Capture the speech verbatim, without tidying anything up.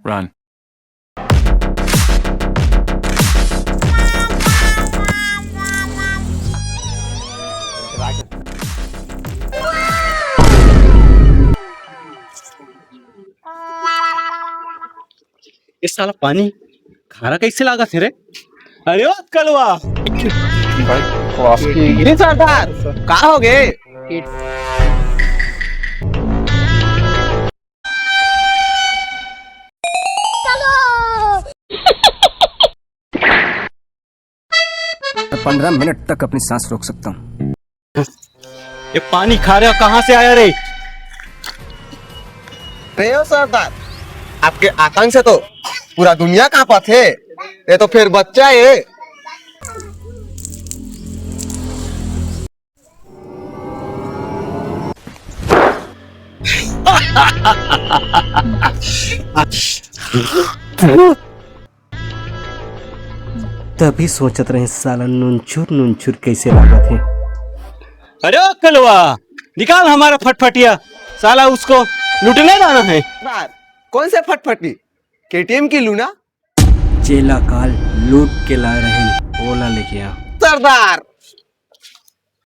Run. ये साला पानी खारा कैसे लागत हे रे? अरे ओ कलवा, भाई, क्रॉस की ये सरदार, का हो गए? पंद्रह मिनट तक अपनी सांस रोक सकता हूँ। ये पानी खारा कहाँ से आया रे? रे ओ सरदार, आपके आतंक से तो पूरा दुनिया कांपत हे। ये तो फिर बच्चा हे। तभी सोचत रहे साला नुनछुर नुनछुर कैसे लागत हे। अरे ओ कलवा, निकाल हमारा फटफटिया, साला उसको लूटने जाना है। सरदार, कौन से फटफटी? केटीएम की लूना? जेला काल लूट के लाए रहे, ओला लेके आ। सरदार,